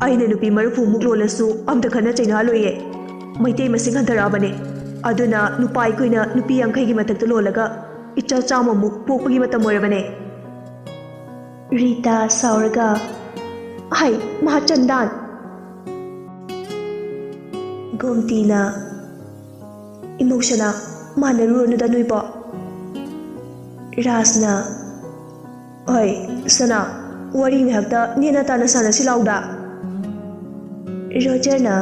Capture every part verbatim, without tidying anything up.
ꯑꯩꯅ ꯅꯨꯄꯤ ꯃꯔꯤꯐꯨꯃꯨꯛ ꯂꯣꯜꯂꯁꯨ ꯑꯝꯇ ꯈꯠꯅ ꯆꯩꯅꯍꯜꯂꯣꯏꯌꯦ꯫ ꯃꯩꯇꯩ ꯃꯁꯤꯡ ꯍꯟꯊꯔꯛꯑꯕꯅꯦ꯫ ꯑꯗꯨꯅ ꯅꯨꯄꯥ ꯑꯩꯈꯣꯏꯅ ꯅꯨꯄꯤ ꯌꯥꯡꯈꯩꯒꯤ ꯃꯊꯛꯇ ꯂꯣꯜꯂꯒ ꯏꯆꯥ ꯆꯥꯝꯃꯃꯨꯛ ꯄꯣꯛꯄꯒꯤ ꯃꯇꯝ ꯑꯣꯏꯔꯕꯅꯦ꯫ ꯔꯤꯇꯥ ꯁꯥꯎꯔꯒ, "ꯍꯩ, ꯃꯍꯥꯆꯟꯗꯥꯟ!" ꯒꯣꯝꯇꯤꯅ, "ꯏꯃꯧ ꯁꯅꯥ, ꯃꯥꯟꯅꯔꯨꯔꯅꯨꯗ ꯅꯣꯏꯕꯣ꯫" ꯔꯥꯖꯅ, "ꯍꯣꯏ, ꯁꯅꯥ, ꯋꯥꯔꯤ ꯉꯥꯏꯍꯥꯛꯇ ꯅꯦꯅ ꯇꯥꯅ ꯁꯥꯟꯅꯁꯤ ꯂꯥꯎꯗ꯫" ꯔꯣꯖꯔꯅ,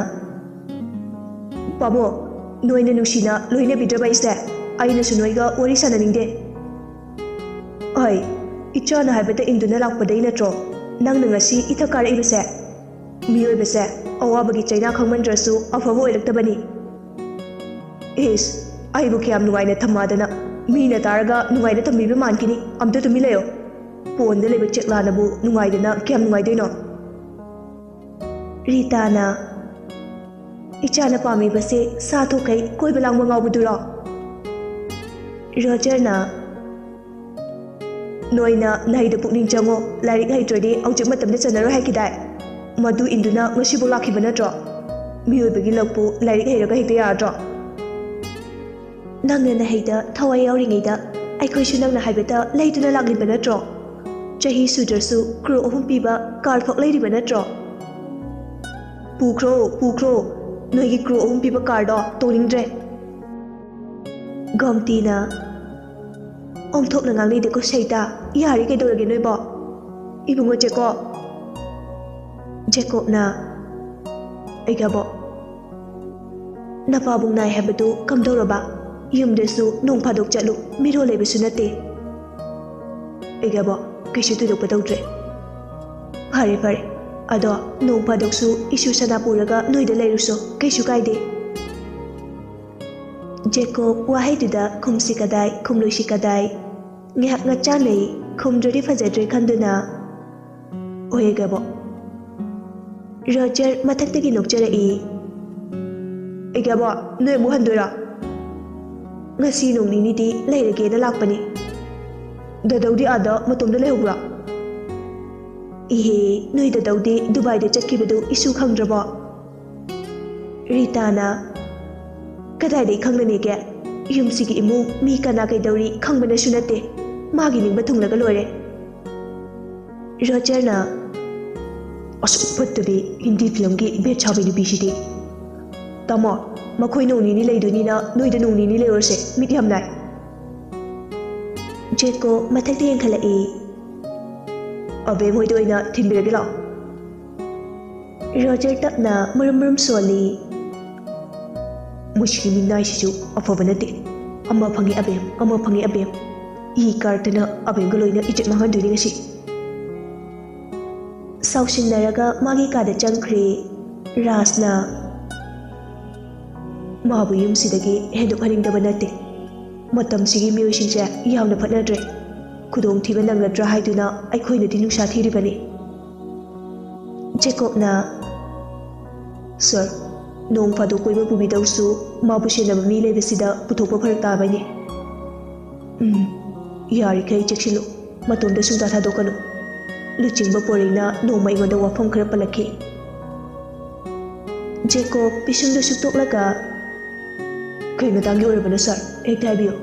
"ꯄꯥꯕꯨꯡ, ꯅꯣꯏꯅ ꯅꯨꯡꯁꯤꯅ ꯂꯣꯏꯅꯕꯤꯗ꯭ꯔꯕ ꯑꯩꯁꯦ? ꯑꯩꯅꯁꯨ ꯅꯣꯏꯒ ꯋꯥꯔꯤ ꯁꯥꯟꯅꯅꯤꯡꯗꯦ꯫ ꯍꯣꯏ, ꯏꯆꯥꯅ ꯍꯥꯏꯕꯗ ꯏꯟꯗꯨꯅ ꯂꯥꯛꯄꯗꯩ ꯅꯠꯇ꯭ꯔꯣ ꯅꯪꯅ ꯉꯁꯤ ꯏꯊꯛ ꯀꯥꯔꯛꯏꯕꯁꯦ? ꯃꯤꯑꯣꯏꯕꯁꯦ ꯑꯋꯥꯕꯒꯤ ꯆꯩꯅꯥ ꯈꯪꯃꯟꯗ꯭ꯔꯁꯨ ꯑꯐꯕ ꯑꯣꯏꯔꯛꯇꯕꯅꯤ꯫" "ꯏꯁ, ꯑꯩꯕꯨ ꯀꯌꯥꯝ ꯅꯨꯡꯉꯥꯏꯅ ꯊꯝꯃꯗꯅ? ꯃꯤꯅ ꯇꯥꯔꯒ ꯅꯨꯡꯉꯥꯏꯅ ꯊꯝꯕꯤꯕ ꯃꯥꯟꯈꯤꯅꯤ꯫ ꯑꯝꯇ ꯇꯨꯃꯤꯟ ꯂꯩꯌꯣ꯫ ꯄꯣꯟꯗ ꯂꯩꯕ ꯆꯦꯛꯂꯥꯅꯕꯨ ꯅꯨꯡꯉꯥꯏꯗꯅ ꯀꯌꯥꯝ ꯅꯨꯡꯉꯥꯏꯗꯣꯏꯅꯣ?" ꯔꯤꯇꯥꯅ, "ꯏꯆꯥꯅ ꯄꯥꯝꯃꯤꯕꯁꯦ ꯁꯥ ꯊꯣꯛꯈꯩ ꯀꯣꯏꯕ ꯂꯥꯡꯕ ꯉꯥꯎꯕꯗꯨꯔꯣ?" ꯔꯣꯖꯔꯅ, "ꯅꯣꯏꯅ ꯅꯍꯩꯗ ꯄꯨꯛꯅꯤꯡ ꯆꯪꯉꯣ, ꯂꯥꯏꯔꯤꯛ ꯍꯩꯇ꯭ꯔꯗꯤ ꯍꯧꯖꯤꯛ ꯃꯇꯝꯗ ꯆꯟꯅꯔꯣꯏ ꯍꯥꯏꯈꯤꯗꯥꯏ? ꯃꯗꯨ ꯏꯟꯗꯨꯅ ꯉꯁꯤꯕꯨ ꯂꯥꯛꯈꯤꯕ ꯅꯠꯇ꯭ꯔꯣ? ꯃꯤꯑꯣꯏꯕꯒꯤ ꯂꯛꯄꯨ ꯂꯥꯏꯔꯤꯛ ꯍꯩꯔꯒ ꯍꯦꯛꯇ ꯌꯥꯔꯗ꯭ꯔꯣ?" "ꯅꯪꯅ ꯅꯍꯩꯗ ꯊꯋꯥꯏ ꯌꯥꯎꯔꯤꯉꯩꯗ ꯑꯩꯈꯣꯏꯁꯨ ꯅꯪꯅ ꯍꯥꯏꯕꯗ ꯂꯩꯗꯨꯅ ꯂꯥꯛꯂꯤꯕ ꯅꯠꯇ꯭ꯔꯣ? ꯆꯍꯤ ꯁꯨꯗ꯭ꯔꯁꯨ ꯀ꯭ꯔꯣ ꯑꯍꯨꯝ ꯄꯤꯕ ꯀꯥꯔ ꯐꯥꯎ ꯂꯩꯔꯤꯕ ꯅꯠꯇ꯭ꯔꯣ?" "ꯄꯨꯈ꯭ꯔꯣ, ꯄꯨꯈ꯭ꯔꯣ, ꯅꯣꯏꯒꯤ ꯀ꯭ꯔꯣ ꯑꯍꯨꯝ ꯄꯤꯕ ꯀꯥꯔꯗꯣ ꯇꯣꯡꯅꯤꯡꯗ꯭ꯔꯦ꯫" ꯒꯣꯝꯇꯤꯅ, "ꯑꯣꯟꯊꯣꯛꯅ ꯉꯥꯡꯅꯩꯗꯀꯣ ꯁꯩꯇꯥ, ꯌꯥꯔꯦ ꯀꯩꯗꯧꯔꯒꯦ ꯅꯣꯏꯕꯣ?" "ꯏꯕꯨꯡꯉꯣ ꯖꯦꯀꯣꯕ꯫" ꯖꯦꯀꯣꯕꯅ, "ꯑꯩꯒꯕꯣ, ꯅꯄꯥꯕꯨꯡ ꯅꯥꯏ ꯍꯥꯏꯕꯗꯨ ꯀꯝꯗꯧꯔꯕ? ꯌꯨꯝꯗꯁꯨ ꯅꯣꯡ ꯐꯥꯗꯣꯛ ꯆꯠꯂꯨ, ꯃꯤꯔꯣꯜ ꯂꯩꯕꯁꯨ ꯅꯠꯇꯦ꯫" "ꯑꯩꯒꯕꯣ, ꯀꯩꯁꯨ ꯊꯣꯏꯗꯣꯛꯄ ꯇꯧꯗ꯭ꯔꯦ꯫" "ꯐꯔꯦ, ꯐꯔꯦ꯫ ꯑꯗꯣ ꯅꯣꯡ ꯐꯥꯗꯣꯛꯁꯨ ꯏꯁꯨ ꯁꯅꯥ ꯄꯨꯔꯒ ꯅꯣꯏꯗ ꯂꯩꯔꯨꯁꯣ, ꯀꯩꯁꯨ ꯀꯥꯏꯗꯦ꯫" ꯖꯦꯀꯣꯕ ꯋꯥꯍꯩꯗꯨꯗ ꯈꯨꯝꯁꯤ ꯀꯗꯥꯏ, ꯈꯨꯝꯂꯣꯏꯁꯤ ꯀꯗꯥꯏ꯫ ꯉꯥꯏꯍꯥꯛ ꯉꯥꯛꯆꯥꯟꯅꯩ, ꯈꯨꯝꯗ꯭ꯔꯗꯤ ꯐꯖꯗ꯭ꯔꯦ ꯈꯟꯗꯨꯅ, "ꯑꯣꯏꯒꯕꯣ?" ꯔꯣꯖꯔ ꯃꯊꯛꯇꯒꯤ ꯅꯣꯛꯆꯔꯛꯏ꯫ "ꯑꯩꯒꯕꯣ, ꯅꯣꯏ ꯑꯃꯨꯛ ꯍꯟꯗꯣꯏꯔꯣ?" "ꯉꯁꯤ ꯅꯣꯡ ꯅꯤꯅꯤꯗꯤ ꯂꯩꯔꯒꯦꯅ ꯂꯥꯛꯄꯅꯤ꯫" "ꯗꯥꯗꯧꯗꯤ ꯑꯥꯗ ꯃꯇꯣꯝꯗ ꯂꯩꯍꯧꯕ꯭ꯔꯣ?" "ꯏꯍꯦ, ꯅꯣꯏ ꯗꯥꯗꯥꯎꯗꯤ ꯗꯨꯕꯥꯏꯗ ꯆꯠꯈꯤꯕꯗꯨ ꯏꯁꯨ ꯈꯪꯗ꯭ꯔꯕꯣ?" ꯔꯤꯇꯥꯅ, "ꯀꯗꯥꯏꯗꯩ ꯈꯪꯒꯅꯤꯒꯦ? ꯌꯨꯝꯁꯤꯒꯤ ꯏꯃꯨꯡ ꯃꯤ ꯀꯅꯥ ꯀꯩꯗꯧꯔꯤ ꯈꯪꯕꯅꯁꯨ ꯅꯠꯇꯦ꯫ ꯃꯥꯒꯤ ꯅꯤꯡꯕ ꯊꯨꯡꯂꯒ ꯂꯣꯏꯔꯦ꯫" ꯔꯣꯖꯔꯅ, "ꯑꯁꯨꯛ ꯐꯠꯇꯕꯤ ꯍꯤꯟꯗꯤ ꯐꯤꯂꯝꯒꯤ ꯕꯦꯠ ꯁꯥꯕꯤ ꯅꯨꯄꯤꯁꯤꯗꯤ꯫ ꯇꯥꯃꯣ, ꯃꯈꯣꯏ ꯅꯣꯡ ꯅꯤꯅꯤ ꯂꯩꯗꯣꯏꯅꯤꯅ ꯅꯣꯏꯗ ꯅꯣꯡ ꯅꯤꯅꯤ ꯂꯩꯔꯨꯔꯁꯦ, ꯃꯤꯠ ꯌꯥꯝ ꯅꯥꯏ꯫" ꯖꯦꯀꯣ ꯃꯊꯛꯇ ꯌꯦꯡꯈꯠꯂꯛꯏ꯫ "ꯑꯕꯦꯝ ꯍꯣꯏꯗ ꯑꯣꯏꯅ ꯊꯤꯟꯕꯤꯔꯒꯦ ꯂꯥꯛꯑꯣ꯫" ꯔꯣꯖꯔ ꯇꯞꯅ ꯃꯔꯨꯝ ꯃꯔꯨꯝ ꯁꯣꯜꯂꯤ꯫ "ꯃꯁꯤꯒꯤ ꯃꯤꯅꯥꯏꯁꯤꯁꯨ ꯑꯐꯕ ꯅꯠꯇꯦ꯫ ꯑꯃ ꯐꯪꯉꯤ ꯑꯕꯦꯝ, ꯑꯃ ꯐꯪꯉꯤ ꯑꯕꯦꯝ꯫ ꯏ ꯀꯥꯔꯛꯇꯅ ꯑꯕꯦꯝꯒ ꯂꯣꯏꯅ ꯏꯖꯠ ꯃꯥꯡꯍꯟꯗꯣꯏꯅꯤ ꯉꯁꯤ꯫" ꯁꯥꯎꯁꯤꯟꯅꯔꯒ ꯃꯥꯒꯤ ꯀꯥꯗ ꯆꯪꯈ꯭ꯔꯦ꯫ ꯔꯥꯖꯅ, "ꯃꯥꯕꯨ ꯌꯨꯝꯁꯤꯗꯒꯤ ꯍꯦꯟꯗꯣꯛꯍꯟꯅꯤꯡꯗꯕ ꯅꯠꯇꯦ꯫ ꯃꯇꯝꯁꯤꯒꯤ ꯃꯤꯑꯣꯏꯁꯤꯡꯁꯦ ꯌꯥꯝꯅ ꯐꯠꯅꯗ꯭ꯔꯦ꯫ ꯈꯨꯗꯣꯡꯊꯤꯕ ꯅꯪꯒꯗ꯭ꯔꯥ ꯍꯥꯏꯗꯨꯅ ꯑꯩꯈꯣꯏꯅꯗꯤ ꯅꯨꯡꯁꯥ ꯊꯤꯔꯤꯕꯅꯤ꯫" ꯖꯦꯀꯣꯕꯅ, "ꯁꯥꯔ, ꯅꯣꯡ ꯐꯥꯗꯣꯛ ꯀꯣꯏꯕ ꯄꯨꯕꯤꯗꯧꯁꯨ ꯃꯥꯕꯨ ꯁꯦꯟꯅꯕ ꯃꯤ ꯂꯩꯕꯁꯤꯗ ꯄꯨꯊꯣꯛꯄ ꯐꯔꯛ ꯇꯥꯕꯅꯤ꯫" "ꯎꯝ, ꯌꯥꯔꯤꯈꯩ ꯆꯦꯛꯁꯤꯜꯂꯨ꯫ ꯃꯇꯣꯝꯇ ꯁꯨꯡꯊꯥ ꯊꯥꯗꯣꯛꯀꯅꯨ꯫" ꯂꯨꯆꯤꯡꯕ ꯄꯣꯔꯩꯅ ꯅꯣꯡꯃ ꯑꯩꯉꯣꯟꯗ ꯋꯥꯐꯝ ꯈꯔ ꯄꯜꯂꯛꯈꯤ꯫ ꯖꯦꯀꯣꯕ ꯄꯤꯁꯨꯝꯗꯨ ꯁꯨꯛꯇꯣꯛꯂꯒ, "ꯀꯩ ꯃꯇꯥꯡꯒꯤ ꯑꯣꯏꯔꯕꯅꯣ ꯁꯥꯔ? ꯍꯦꯛꯇ ꯍꯥꯏꯕꯤꯌꯨ꯫"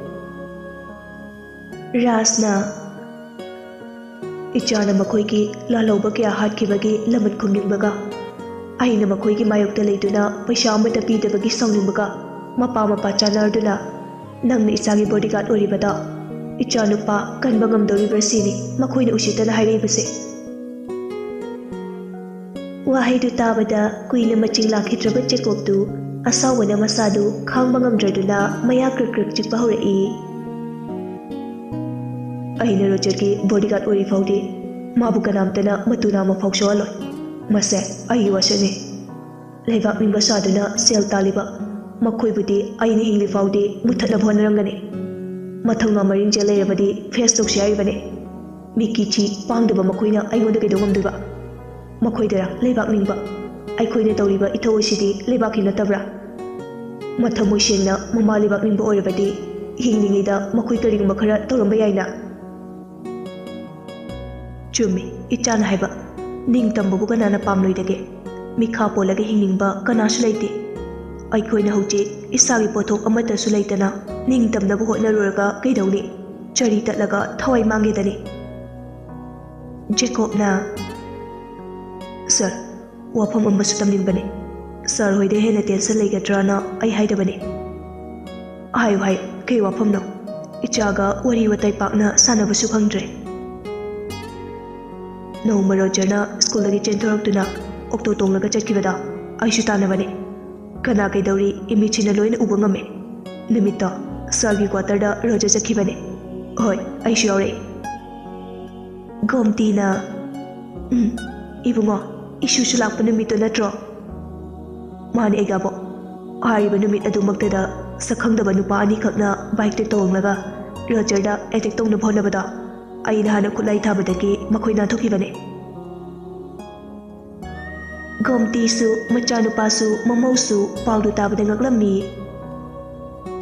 ꯔꯥꯖꯅ, "ꯏꯆꯥꯅ ꯃꯈꯣꯏꯒꯤ ꯂꯥꯜꯍꯧꯕ ꯀꯌꯥ ꯍꯥꯠꯈꯤꯕꯒꯤ ꯂꯃꯟ ꯈꯨꯝꯅꯤꯡꯕꯒ, ꯑꯩꯅ ꯃꯈꯣꯏꯒꯤ ꯃꯥꯌꯣꯛꯇ ꯂꯩꯗꯨꯅ ꯄꯩꯁꯥ ꯑꯃꯠꯇ ꯄꯤꯗꯕꯒꯤ ꯁꯥꯎꯅꯤꯡꯕꯒ, ꯃꯄꯥ ꯃꯄꯥ ꯆꯥꯟꯅꯗꯨꯅ ꯅꯪꯅ ꯏꯆꯥꯒꯤ ꯕꯣꯗꯤꯒꯥꯔꯗ ꯑꯣꯏꯔꯤꯕꯗ ꯏꯆꯥꯅꯨꯄꯥ ꯀꯟꯕ ꯉꯝꯗꯧꯔꯤꯕ꯭ꯔꯥ ꯁꯤꯅꯤ ꯃꯈꯣꯏꯅ ꯎꯁꯤꯠꯇꯅ ꯍꯥꯏꯔꯛꯏꯕꯁꯦ꯫" ꯋꯥꯍꯩꯗꯨ ꯇꯥꯕꯗ ꯀꯨꯏꯅ ꯃꯆꯤꯡ ꯂꯥꯛꯈꯤꯗ꯭ꯔꯕ ꯖꯦꯀꯣꯕꯇꯨ ꯑꯁꯥꯎꯕꯅ ꯃꯁꯥꯗꯨ ꯈꯥꯡꯕ ꯉꯝꯗ꯭ꯔꯗꯨꯅ ꯃꯌꯥ ꯀ꯭ꯔꯛ ꯀ꯭ꯔꯛ ꯆꯤꯛꯄ ꯍꯧꯔꯛꯏ꯫ "ꯑꯩꯅ ꯔꯣꯖꯔꯒꯤ ꯕꯣꯗꯤꯒꯥꯔꯗ ꯑꯣꯏꯔꯤ ꯐꯥꯎꯗꯤ ꯃꯥꯕꯨ ꯀꯅꯥꯝꯇꯅ ꯃꯇꯨ ꯅꯥꯝꯃ ꯐꯥꯎ ꯁꯣꯛꯍꯜꯂꯣꯏ꯫ ꯃꯁꯦ ꯑꯩꯒꯤ ꯋꯥꯁꯛꯅꯤ꯫ ꯂꯩꯕꯥꯛ ꯅꯤꯡꯕ ꯁꯥꯗꯨꯅ ꯁꯦꯜ ꯇꯥꯜꯂꯤꯕ ꯃꯈꯣꯏꯕꯨꯗꯤ ꯑꯩꯅ ꯍꯤꯡꯂꯤ ꯐꯥꯎꯗꯤ ꯃꯨꯠꯊꯠꯅꯕ ꯍꯣꯠꯅꯔꯝꯒꯅꯤ꯫ ꯃꯊꯧꯅꯥ ꯃꯔꯤꯡ ꯆꯦꯜ ꯂꯩꯔꯕꯗꯤ ꯐꯦꯁ ꯇꯧꯁꯤ ꯍꯥꯏꯔꯤꯕꯅꯤ꯫ ꯃꯤꯀꯤ ꯊꯤ ꯄꯥꯡꯗꯕ ꯃꯈꯣꯏꯅ ꯑꯩꯉꯣꯟꯗ ꯀꯩꯗꯧ ꯉꯝꯗꯣꯏꯕ? ꯃꯈꯣꯏꯗꯔ ꯂꯩꯕꯥꯛ ꯅꯤꯡꯕ? ꯑꯩꯈꯣꯏꯅ ꯇꯧꯔꯤꯕ ꯏꯊꯧ ꯑꯁꯤꯗꯤ ꯂꯩꯕꯥꯛꯀꯤ ꯅꯠꯇꯕ꯭ꯔꯥ? ꯃꯊꯃꯣꯏ ꯁꯦꯡꯅ ꯃꯃꯥ ꯂꯩꯕꯥꯛ ꯅꯤꯡꯕ ꯑꯣꯏꯔꯕꯗꯤ ꯍꯤꯡꯂꯤꯉꯩꯗ ꯃꯈꯣꯏ ꯀꯔꯤꯒꯨꯝꯕ ꯈꯔ ꯇꯧꯔꯝꯕ ꯌꯥꯏꯅ꯫" ꯆꯨꯝꯃꯤ, ꯏꯆꯥꯅ ꯍꯥꯏꯕ꯫ ꯅꯤꯡꯇꯝꯕꯕꯨ ꯀꯅꯥꯅ ꯄꯥꯝꯂꯣꯏꯗꯒꯦ? ꯃꯤꯈꯥ ꯄꯣꯜꯂꯒ ꯍꯤꯡꯅꯤꯡꯕ ꯀꯅꯥꯁꯨ ꯂꯩꯇꯦ꯫ ꯑꯩꯈꯣꯏꯅ ꯍꯧꯖꯤꯛ ꯏꯁꯥꯒꯤ ꯄꯣꯠꯊꯣꯛ ꯑꯃꯠꯇꯁꯨ ꯂꯩꯇꯅ ꯅꯤꯡꯇꯝꯅꯕ ꯍꯣꯠꯅꯔꯨꯔꯒ ꯀꯩꯗꯧꯅꯤ? ꯆꯔꯤ ꯇꯠꯂꯒ ꯊꯋꯥꯏ ꯃꯥꯡꯒꯦꯗꯅꯤ꯫ ꯖꯦꯀꯣꯕꯅ, "ꯁꯥꯔ, ꯋꯥꯐꯝ ꯑꯃꯁꯨ ꯇꯝꯅꯤꯡꯕꯅꯤ꯫ ꯁꯥꯔ ꯍꯣꯏꯗ ꯍꯦꯟꯅ ꯇꯦꯟꯁꯟ ꯂꯩꯒꯗ꯭ꯔꯥꯅ ꯑꯩ ꯍꯥꯏꯗꯕꯅꯤ꯫" "ꯍꯥꯏꯌꯨ, ꯍꯥꯏꯌꯨ, ꯀꯩ ꯋꯥꯐꯝꯅꯣ? ꯏꯆꯥꯒ ꯋꯥꯔꯤ ꯋꯥꯇꯥꯏ ꯄꯥꯛꯅ ꯁꯥꯟꯅꯕꯁꯨ ꯐꯪꯗ꯭ꯔꯦ꯫" "ꯅꯣꯡꯃ ꯔꯣꯖꯔꯅ ꯁ꯭ꯀꯨꯜꯗꯒꯤ ꯆꯦꯟꯊꯣꯔꯛꯇꯨꯅ ꯑꯣꯛꯇꯣ ꯇꯣꯡꯂꯒ ꯆꯠꯈꯤꯕꯗꯣ ꯑꯩꯁꯨ ꯇꯥꯟꯅꯕꯅꯤ꯫ ꯀꯅꯥ ꯀꯩꯗꯧꯔꯤ ꯏꯃꯤꯠꯁꯤꯅ ꯂꯣꯏꯅ ꯎꯕ ꯉꯝꯃꯤ꯫ ꯅꯨꯃꯤꯠꯇꯣ ꯁꯥꯔꯒꯤ ꯀ꯭ꯋꯥꯇꯔꯗ ꯔꯣꯖꯔ ꯆꯠꯈꯤꯕꯅꯤ꯫ ꯍꯣꯏ, ꯑꯩꯁꯨ ꯌꯥꯎꯔꯛꯏ꯫" ꯒꯣꯝꯇꯤꯅ, "ꯎꯝ, ꯏꯕꯨꯡꯉꯣ, ꯏꯁꯨꯁꯨ ꯂꯥꯛꯄ ꯅꯨꯃꯤꯠꯇꯣ ꯅꯠꯇ꯭ꯔꯣ?" "ꯃꯥꯅꯦ, ꯑꯩꯒꯥꯕꯣꯛ꯫ ꯍꯥꯏꯔꯤꯕ ꯅꯨꯃꯤꯠ ꯑꯗꯨꯃꯛꯇꯗ ꯁꯛꯈꯪꯗꯕ ꯅꯨꯄꯥ ꯑꯅꯤꯈꯛꯅ ꯕꯥꯏꯛꯇ ꯇꯣꯡꯂꯒ ꯔꯣꯖꯔꯗ ꯑꯦꯇꯦꯛ ꯇꯧꯅꯕ ꯍꯣꯠꯅꯕꯗꯣ ꯑꯩꯅ ꯍꯥꯟꯅ ꯈꯨꯠꯂꯥꯏ ꯊꯥꯕꯗꯒꯤ ꯃꯈꯣꯏ ꯅꯥꯟꯊꯣꯛꯈꯤꯕꯅꯦ꯫" ꯒꯣꯝꯇꯤꯁꯨ, ꯃꯆꯥꯅꯨꯄꯥꯁꯨ, ꯃꯃꯧꯁꯨ ꯄꯥꯎꯗꯨ ꯇꯥꯕꯗ ꯉꯛꯂꯝꯃꯤ꯫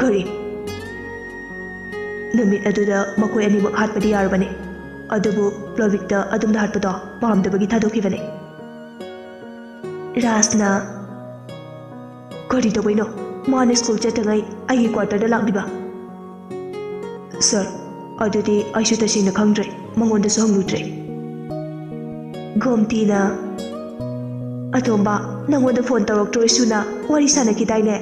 "ꯀꯔꯤ?" "ꯅꯨꯃꯤꯠ ꯑꯗꯨꯗ ꯃꯈꯣꯏ ꯑꯅꯤꯃꯛ ꯍꯥꯠꯄꯗꯤ ꯌꯥꯔꯕꯅꯤ, ꯑꯗꯨꯕꯨ ꯄ꯭ꯂꯣꯕꯤꯛꯇ ꯑꯗꯨꯝꯅ ꯍꯥꯠꯄꯗꯣ ꯄꯥꯝꯗꯕꯒꯤ ꯊꯥꯗꯣꯛꯈꯤꯕꯅꯤ꯫" ꯔꯥꯖꯅ, "ꯀꯔꯤ ꯇꯧꯕꯩꯅꯣ ꯃꯥꯅ ꯁ꯭ꯀꯨꯜ ꯆꯠꯇꯉꯩ ꯑꯩꯒꯤ ꯀ꯭ꯋꯥꯇꯔꯗ ꯂꯥꯛꯂꯤꯕ?" "ꯁꯥꯔ, ꯑꯗꯨꯗꯤ ꯑꯩꯁꯨ ꯇꯁꯦꯡꯅ ꯈꯪꯗ꯭ꯔꯦ, ꯃꯉꯣꯟꯗꯁꯨ ꯍꯪꯂꯨꯗ꯭ꯔꯦ꯫" ꯒꯣꯝꯇꯤꯅ, "ꯑꯇꯣꯝꯕ, ꯅꯪꯉꯣꯟꯗ ꯐꯣꯟ ꯇꯧꯔꯛꯇ꯭ꯔꯣ ꯏꯁꯨꯅ? ꯋꯥꯔꯤ ꯁꯥꯟꯅꯈꯤꯗꯥꯏꯅꯦ?"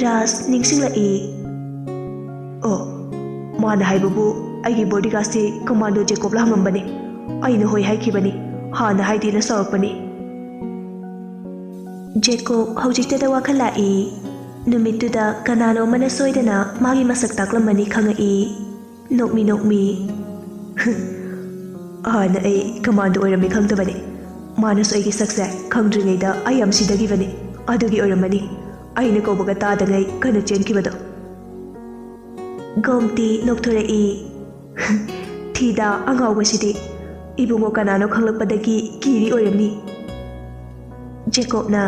ꯔꯥꯖ ꯅꯤꯡꯁꯤꯡꯂꯛꯏ꯫ "ꯑꯣ, ꯃꯥꯅ ꯍꯥꯏꯕꯕꯨ ꯑꯩꯒꯤ ꯕꯣꯗꯤꯒꯥꯔꯗꯁꯤ ꯀꯃꯥꯟꯗꯣ ꯖꯦꯀꯣꯕꯂ ꯍꯪꯉꯝꯕꯅꯤ꯫ ꯑꯩꯅ ꯍꯣꯏ ꯍꯥꯏꯈꯤꯕꯅꯤ, ꯍꯥꯟꯅ ꯍꯥꯏꯗꯦꯅ ꯁꯥꯎꯔꯛꯄꯅꯤ꯫" ꯖꯦꯀꯣꯕ ꯍꯧꯖꯤꯛꯇꯗ ꯋꯥꯈꯜ ꯂꯥꯛꯏ꯫ ꯅꯨꯃꯤꯠꯇꯨꯗ ꯀꯅꯥꯅꯣ ꯑꯃꯅ ꯁꯣꯏꯗꯅ ꯃꯥꯒꯤ ꯃꯁꯛ ꯇꯥꯛꯂꯝꯃꯅꯤ ꯈꯪꯉꯛꯏ꯫ ꯅꯣꯛꯃꯤ ꯅꯣꯛꯃꯤ, "ꯍꯥꯟꯅ ꯑꯩ ꯀꯃꯥꯟꯗꯣ ꯑꯣꯏꯔꯝꯃꯤ ꯈꯪꯗꯕꯅꯤ꯫ ꯃꯥꯅꯁꯨ ꯑꯩꯒꯤ ꯁꯛꯁꯦ ꯈꯪꯗ꯭ꯔꯤꯉꯩꯗ ꯑꯩ ꯌꯥꯝ ꯁꯤꯊꯈꯤꯕꯅꯤ꯫ ꯑꯗꯨꯒꯤ ꯑꯣꯏꯔꯝꯃꯅꯤ ꯑꯩꯅ ꯀꯧꯕꯒ ꯇꯥꯗꯉꯩ ꯀꯟꯅ ꯆꯦꯟꯈꯤꯕꯗꯣ꯫" ꯒꯣꯝꯇꯤ ꯅꯣꯛꯊꯣꯔꯛꯏ꯫ "ꯊꯤꯗ ꯑꯉꯥꯎꯕꯁꯤꯗꯤ꯫ ꯏꯕꯨꯡꯉꯣ ꯀꯅꯥꯅꯣ ꯈꯪꯂꯛꯄꯗꯒꯤ ꯀꯤꯔꯤ ꯑꯣꯏꯔꯝꯅꯤ꯫" ꯖꯦꯀꯣꯕꯅ,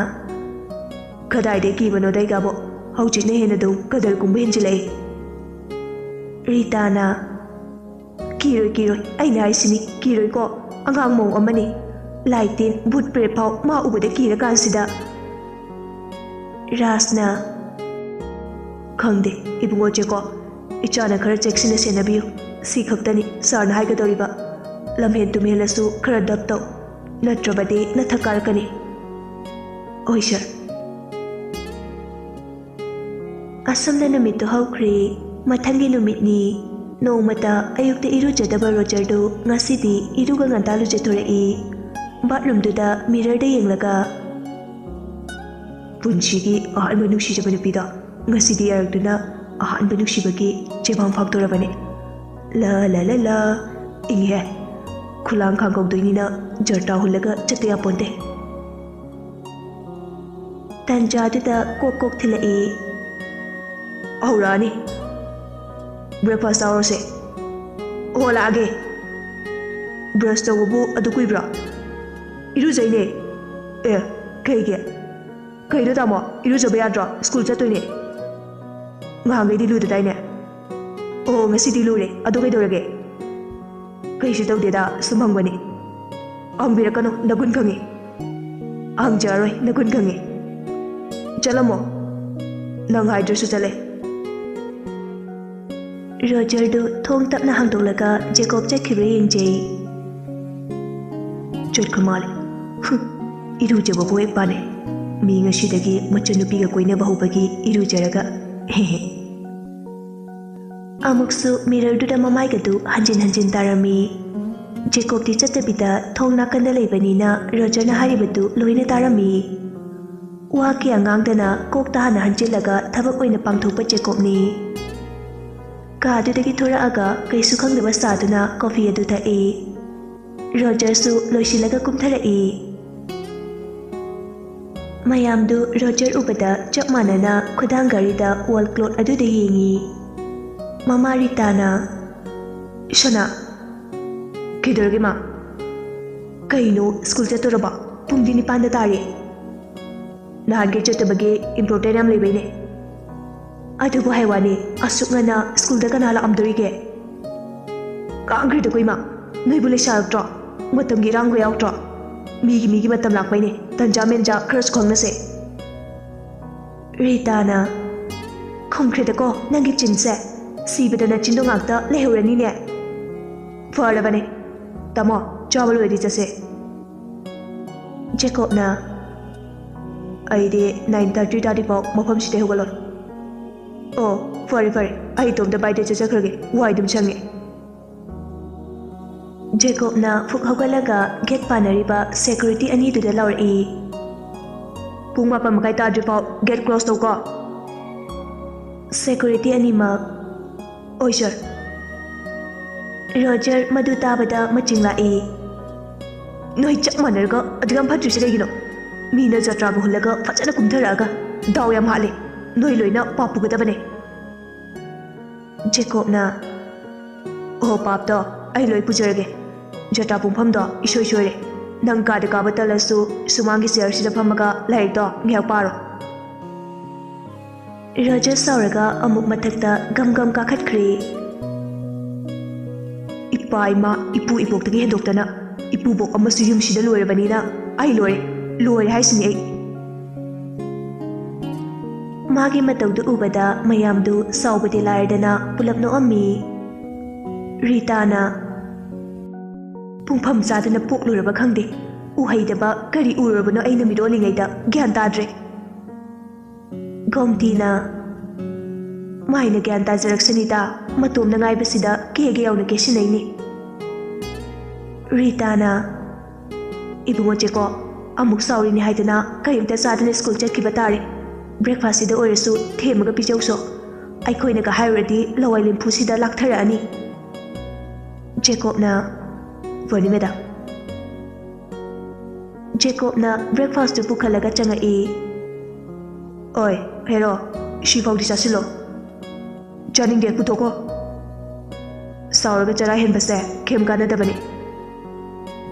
"ꯀꯗꯥꯏꯗꯩ ꯀꯤꯕꯅꯣꯗ ꯑꯩꯒꯥꯕꯣ? ꯍꯧꯖꯤꯛꯅ ꯍꯦꯟꯅ ꯑꯗꯨꯝ ꯀꯗꯔ ꯀꯨꯝꯕ ꯍꯦꯟꯖꯤꯜꯂꯛꯏ꯫" ꯔꯤꯇꯥꯅ, "ꯀꯤꯔꯣꯏ, ꯀꯤꯔꯣꯏ, ꯑꯩꯅ ꯍꯥꯏꯁꯤꯅꯤ, ꯀꯤꯔꯣꯏꯀꯣ꯫ ꯑꯉꯥꯡ ꯃꯑꯣꯡ ꯑꯃꯅꯤ꯫ ꯂꯥꯏ ꯇꯤꯟ, ꯚꯨꯠ ꯄ꯭ꯔꯦꯠ ꯐꯥꯎ ꯃꯥ ꯎꯕꯗ ꯀꯤꯔꯀꯥꯟꯁꯤꯗ"꯫ ꯔꯥꯖꯅ, "ꯈꯪꯗꯦ, ꯏꯕꯨꯡꯉꯣ ꯆꯦꯀꯣ, ꯏꯆꯥꯅ ꯈꯔ ꯆꯦꯛꯁꯤꯟꯅ ꯁꯦꯟꯅꯕꯤꯌꯨ꯫ ꯁꯤ ꯈꯛꯇꯅꯤ ꯁꯥꯔꯅ ꯍꯥꯏꯒꯗꯧꯔꯤꯕ꯫ ꯂꯝꯍꯦꯟ ꯇꯨꯝꯍꯦꯜꯂꯁꯨ ꯈꯔ ꯗꯞ ꯇꯧ, ꯅꯠꯇ꯭ꯔꯕꯗꯤ ꯅꯊꯛ ꯀꯥꯔꯛꯀꯅꯤ"꯫ "ꯍꯣꯏ ꯁꯥꯔ"꯫ ꯑꯁꯨꯝꯅ ꯅꯨꯃꯤꯠꯇꯨ ꯍꯧꯈ꯭ꯔꯦ꯫ ꯃꯊꯪꯒꯤ ꯅꯨꯃꯤꯠꯅꯤ꯫ ꯅꯣꯡꯃꯇ ꯑꯌꯨꯛꯇ ꯏꯔꯨꯖꯗꯕ ꯔꯣꯖꯔꯗꯨ ꯉꯁꯤꯗꯤ ꯏꯔꯨꯒ ꯉꯟꯇꯥ ꯂꯨꯖꯊꯣꯔꯛꯏ꯫ ꯕꯥꯠꯔꯨꯝꯗꯨꯗ ꯃꯤꯔꯔꯗ ꯌꯦꯡꯂꯒ, "ꯄꯨꯟꯁꯤꯒꯤ ꯑꯍꯥꯟꯕ ꯅꯨꯡꯁꯤꯖꯕ ꯅꯨꯄꯤꯗꯣ ꯉꯁꯤꯗꯤ ꯌꯥꯔꯛꯇꯨꯅ ꯑꯍꯥꯟꯕ ꯅꯨꯡꯁꯤꯕꯒꯤ ꯆꯦꯕꯥꯡ ꯐꯥꯛꯇꯣꯔꯕꯅꯤ꯫ ꯂ ꯂ ꯂ ꯂ, ꯏꯪꯍꯦ꯫ ꯈꯨꯂꯥꯡ ꯈꯥꯡ ꯀꯧꯗꯣꯏꯅꯤꯅ ꯖꯔꯇꯥ ꯍꯨꯜꯂꯒ ꯆꯠꯇ ꯌꯥꯄꯣꯟꯇꯦ"꯫ ꯇꯟꯖꯥꯗꯨꯗ ꯀꯣꯛ ꯀꯣꯛ ꯊꯤꯜꯂꯛꯏ꯫ "ꯍꯧꯔꯛꯑꯅꯤ꯫ ꯕ꯭ꯔꯦꯛꯐꯥꯁ ꯆꯥꯎꯔꯁꯦ"꯫ "ꯍꯣ, ꯂꯥꯛꯑꯒꯦ꯫ ꯕ꯭ꯔꯁ ꯇꯧꯕꯕꯨ ꯑꯗꯨ ꯀꯨꯏꯕ꯭ꯔꯣ? ꯏꯔꯨꯖꯩꯅꯦ"꯫ "ꯑꯦ, ꯀꯩꯒꯤ? ꯀꯩꯅꯣ ꯇꯥꯃꯣ, ꯏꯔꯨꯖꯕ ꯌꯥꯗ꯭ꯔꯣ? ꯁ꯭ꯀꯨꯜ ꯆꯠꯇꯣꯏꯅꯦ"꯫ "ꯉꯍꯥꯟꯈꯩꯗꯤ ꯂꯨꯗꯗꯥꯏꯅꯦ"꯫ "ꯑꯣ, ꯉꯁꯤꯗꯤ ꯂꯨꯔꯦ꯫ ꯑꯗꯣ ꯀꯩꯗꯧꯔꯒꯦ?" "ꯀꯩꯁꯨ ꯇꯧꯗꯦꯗ, ꯁꯨꯝ ꯍꯪꯕꯅꯤ"꯫ "ꯍꯪꯕꯤꯔꯛꯀꯅꯨ, ꯅꯒꯨꯟ ꯈꯪꯉꯤ"꯫ "ꯍꯪꯖꯔꯣꯏ, ꯅꯒꯨꯟ ꯈꯪꯉꯤ꯫ ꯆꯠꯂꯝꯃꯣ"꯫ "ꯅꯪ ꯍꯥꯏꯗ꯭ꯔꯁꯨ ꯆꯠꯂꯦ"꯫ ꯔꯣꯖꯔꯗꯨ ꯊꯣꯡ ꯇꯞꯅ ꯍꯥꯡꯗꯣꯛꯂꯒ ꯖꯦꯀꯣꯕ ꯆꯠꯈꯤꯕ꯭ꯔꯥ ꯌꯦꯡꯖꯩ꯫ ꯆꯠꯈ꯭ꯔ ꯃꯥꯜꯂꯦ꯫ ꯍꯨꯝ, ꯏꯔꯨꯖꯕꯕꯨ ꯍꯦꯛ ꯄꯥꯅꯩ꯫ ꯃꯤ ꯉꯁꯤꯗꯒꯤ ꯃꯆꯟꯅꯨꯄꯤꯒ ꯀꯣꯏꯅꯕ ꯍꯧꯕꯒꯤ ꯏꯔꯨꯖꯔꯒ꯫ ꯍꯦ ꯍꯦ꯫ ꯑꯃꯨꯛꯁꯨ ꯃꯤꯔꯔꯗꯨꯗ ꯃꯃꯥꯏꯒꯗꯨ ꯍꯟꯖꯤꯟ ꯍꯟꯖꯤꯟ ꯇꯥꯔꯝꯃꯤ꯫ ꯖꯦꯀꯣꯕꯇꯤ ꯆꯠꯇꯕꯤꯗ ꯊꯣꯡ ꯅꯥꯀꯟꯗ ꯂꯩꯕꯅꯤꯅ ꯔꯣꯖꯔꯅ ꯍꯥꯏꯔꯤꯕꯗꯨ ꯂꯣꯏꯅ ꯇꯥꯔꯝꯃꯤ꯫ ꯋꯥ ꯀꯌꯥ ꯉꯥꯡꯗꯅ ꯀꯣꯛꯇ ꯍꯥꯟꯅ ꯍꯟꯖꯤꯜꯂꯒ ꯊꯕꯛ ꯑꯣꯏꯅ ꯄꯥꯡꯊꯣꯛꯄ ꯖꯦꯀꯣꯕꯅꯤ꯫ ꯀꯥꯗꯨꯗꯒꯤ ꯊꯣꯔꯛꯑꯒ ꯀꯩꯁꯨ ꯈꯪꯗꯕ ꯁꯥꯗꯨꯅ ꯀꯣꯐꯤ ꯑꯗꯨ ꯊꯛꯏ꯫ ꯔꯣꯖꯔꯁꯨ ꯂꯣꯏꯁꯤꯜꯂꯒ ꯀꯨꯝꯊꯔꯛꯏ꯫ ꯃꯌꯥꯝꯗꯨ ꯔꯣꯖꯔ ꯎꯕꯗ ꯆꯞ ꯃꯥꯟꯅꯅ ꯈꯨꯗꯥꯡ ꯘꯔꯤꯗ ꯋꯣꯜ ꯀ꯭ꯂꯣꯠ ꯑꯗꯨꯗ ꯌꯦꯡꯉꯤ꯫ ꯃꯃꯥ ꯔꯤꯇꯥꯅ, "ꯁꯅꯥ, ꯀꯩꯗꯧꯔꯒꯦ ꯃꯥ? ꯀꯩꯅꯣ, ꯁ꯭ꯀꯨꯜ ꯆꯠꯇꯣꯔꯕ? ꯄꯨꯡꯗꯤ ꯅꯤꯄꯥꯟꯗ ꯇꯥꯔꯦ"꯫ "ꯅꯍꯥꯟꯒꯩ ꯆꯠꯇꯕꯒꯤ ꯏꯝꯄꯣꯔꯇꯦꯟ ꯌꯥꯝ ꯂꯩꯕꯩꯅꯦ"꯫ "ꯑꯗꯨꯕꯨ ꯍꯥꯏ ꯋꯥꯅꯤ, ꯑꯁꯨꯛ ꯉꯟꯅ ꯁ꯭ꯀꯨꯜꯗ ꯀꯅꯥ ꯂꯥꯛꯑꯝꯗꯣꯔꯤꯒꯦ?" ꯀꯥꯡꯈ꯭ꯔꯦꯗꯀꯣ ꯏꯃꯥ, ꯅꯣꯏꯕꯨ ꯂꯩꯁꯥꯔꯛꯇ꯭ꯔꯣ? ꯃꯇꯝꯒꯤ ꯏꯔꯥꯡꯒ ꯌꯥꯎꯗ꯭ꯔꯣ? ꯃꯤꯒꯤ ꯃꯤꯒꯤ ꯃꯇꯝ ꯂꯥꯛꯄꯩꯅꯦ, ꯇꯟꯖꯥ ꯃꯦꯟꯖꯥ ꯈꯔꯁꯨ ꯈꯪꯅꯁꯦ꯫ ꯔꯤꯇꯥꯅ ꯈꯨꯝꯈ꯭ꯔꯦꯗꯀꯣ ꯅꯪꯒꯤ ꯆꯤꯟꯁꯦ, ꯁꯤꯕꯗ ꯅꯆꯤꯟꯗꯣ ꯉꯥꯛꯇ ꯂꯩꯍꯧꯔꯅꯤꯅꯦ꯫ ꯐꯔꯕꯅꯦ ꯇꯥꯃꯣ, ꯆꯥꯕ ꯂꯣꯏꯔꯗꯤ ꯆꯠꯁꯦ꯫ ꯖꯦꯀꯣꯕꯅ ꯑꯩꯗꯤ ꯅꯥꯏꯟ ꯊꯥꯔꯇꯤ ꯇꯥꯗ꯭ꯔꯤꯐꯥꯎ ꯃꯐꯝꯁꯤꯗꯩ ꯍꯧꯒꯠꯂꯣꯏ꯫ ꯑꯣ, ꯐꯔꯦ ꯐꯔꯦ, ꯑꯩ ꯏꯇꯣꯝꯇ ꯕꯥꯏꯗ ꯆꯠꯆꯈ꯭ꯔꯒꯦ, ꯋꯥꯏ ꯑꯗꯨꯝ ꯁꯪꯉꯦ꯫ ꯖꯦꯀꯣꯕꯅ ꯐꯨꯛ ꯍꯧꯒꯠꯂꯒ ꯒꯦꯠ ꯄꯥꯟꯅꯔꯤꯕ ꯁꯦꯀ꯭ꯌꯨꯔꯤꯇꯤ ꯑꯅꯤꯗꯨꯗ ꯂꯥꯎꯔꯛꯏ꯫ ꯄꯨꯡ ꯃꯥꯄꯟ ꯃꯈꯥꯏ ꯇꯥꯗ꯭ꯔꯤꯐꯥꯎ ꯒꯦꯠ ꯀ꯭ꯂꯣꯁ ꯇꯧꯀꯣ꯫ ꯁꯦꯀ꯭ꯌꯨꯔꯤꯇꯤ ꯑꯅꯤꯃꯛ, "ꯑꯣꯏ ꯁꯥꯔ꯫" ꯔꯣꯖꯔ ꯃꯗꯨ ꯇꯥꯕꯗ ꯃꯆꯤꯡ ꯂꯥꯛꯏ꯫ "ꯅꯣꯏ ꯆꯞ ꯃꯥꯟꯅꯔꯒ ꯑꯗꯨ ꯌꯥꯝ ꯐꯠꯇ꯭ꯔꯤꯁꯦ ꯀꯩꯒꯤꯅꯣ? ꯃꯤꯅ ꯖꯇ꯭ꯔꯥꯕꯨ ꯍꯨꯜꯂꯒ ꯐꯖꯅ ꯀꯨꯝꯊꯔꯛꯑꯒ ꯗꯥꯎ ꯌꯥꯝ ꯍꯥꯠꯂꯦ꯫ ꯅꯣꯏ ꯂꯣꯏꯅ ꯄꯥꯞ ꯄꯨꯒꯗꯕꯅꯦ꯫" ꯖꯦꯀꯣꯕꯅ, "ꯑꯣ, ꯄꯥꯞꯇꯣ ꯑꯩ ꯂꯣꯏ ꯄꯨꯖꯔꯒꯦ꯫ ꯖꯇ꯭ꯔꯥ ꯄꯨꯡꯐꯝꯗꯣ ꯏꯁꯣꯏ ꯁꯣꯏꯔꯦ꯫ ꯅꯪ ꯀꯥꯗ ꯀꯥꯕ ꯇꯜꯂꯁꯨ ꯁꯨꯃꯥꯡꯒꯤ ꯆꯤꯌꯔꯁꯤꯗ ꯐꯝꯃꯒ ꯂꯥꯏꯔꯤꯛꯇꯣ ꯉꯥꯏꯍꯥꯛ ꯄꯥꯔꯣ꯫" ꯔꯣꯖꯔ ꯁꯥꯎꯔꯒ ꯑꯃꯨꯛ ꯃꯊꯛꯇ ꯒꯝ ꯒꯝ ꯀꯥꯈꯠꯈ꯭ꯔꯦ꯫ ꯏꯄꯥ ꯏꯃꯥ ꯏꯄꯨ ꯏꯕꯣꯛꯇꯒꯤ ꯍꯦꯟꯗꯣꯛꯇꯅ ꯏꯄꯨꯕꯣꯛ ꯑꯃꯁꯨ ꯌꯨꯝꯁꯤꯗ ꯂꯣꯏꯔꯕꯅꯤꯅ ꯑꯩ ꯂꯣꯏꯔꯦ, ꯂꯣꯏꯔꯦ ꯍꯥꯏꯁꯤꯅꯤ ꯑꯩ꯫ ꯃꯥꯒꯤ ꯃꯇꯧꯗꯨ ꯎꯕꯗ ꯃꯌꯥꯝꯗꯨ ꯁꯥꯎꯕꯗꯤ ꯂꯥꯏꯔꯗꯅ ꯄꯨꯂꯞ ꯅꯣꯛꯑꯝꯃꯤ꯫ ꯔꯤꯇꯥꯅ, "ꯄꯨꯡꯐꯝ ꯆꯥꯗꯅ ꯄꯣꯛꯂꯨꯔꯕ ꯈꯪꯗꯦ꯫ ꯎꯍꯩꯗꯕ ꯀꯔꯤ ꯎꯔꯨꯔꯕꯅꯣ ꯑꯩꯅ ꯃꯤꯔꯣꯜꯂꯤꯉꯩꯗ ꯒ꯭ꯌꯥꯟ ꯇꯥꯗ꯭ꯔꯦ꯫" ꯒꯣꯝꯇꯤꯅ, "ꯃꯥꯏꯅ ꯒ꯭ꯌꯥꯟ ꯇꯥꯖꯔꯛꯁꯅꯤꯗ, ꯃꯇꯣꯝꯅ ꯉꯥꯏꯕꯁꯤꯗ ꯀꯦꯒꯦ ꯌꯧꯅ ꯀꯦꯁꯤꯟꯅꯩꯅꯤ꯫" ꯔꯤꯇꯥꯅ, "ꯏꯕꯨꯡꯉꯣ ꯆꯦꯀꯣ, ꯑꯃꯨꯛ ꯆꯥꯎꯔꯤꯅꯤ ꯍꯥꯏꯗꯅ ꯀꯔꯤꯝꯇ ꯆꯥꯗꯅ ꯁ꯭ꯀꯨꯜ ꯆꯠꯈꯤꯕ ꯇꯥꯔꯦ꯫ ꯕ꯭ꯔꯦꯛꯐꯥꯁꯁꯤꯗ ꯑꯣꯏꯔꯁꯨ ꯊꯦꯝꯃꯒ ꯄꯤꯖꯧꯁꯣ꯫ ꯑꯩꯈꯣꯏꯅꯒ ꯍꯥꯏꯔꯨꯔꯗꯤ ꯂꯋꯥꯏ ꯂꯦꯝꯐꯨꯁꯤꯗ ꯂꯥꯛꯊꯔꯛꯑꯅꯤ꯫" ꯖꯦꯀꯣꯕꯅ, "ꯐꯅꯤ ꯃꯦꯗꯥꯝ꯫" ꯖꯦꯀꯣꯕꯅ ꯕ꯭ꯔꯦꯛꯐꯥꯁꯇꯨ ꯄꯨꯈꯠꯂꯒ ꯆꯪꯉꯛꯏ꯫ "ꯑꯣꯏ, ꯍꯦꯔꯣ, ꯁꯤꯐꯥꯎꯗꯤ ꯆꯥꯁꯤꯜꯂꯣ꯫" "ꯆꯥꯅꯤꯡꯗꯦ, ꯄꯨꯊꯣꯛꯈꯣ꯫" "ꯁꯥꯎꯔꯒ ꯆꯔꯥ ꯍꯦꯟꯕꯁꯦ ꯀꯩꯝ ꯀꯥꯟꯅꯗꯕꯅꯤ꯫"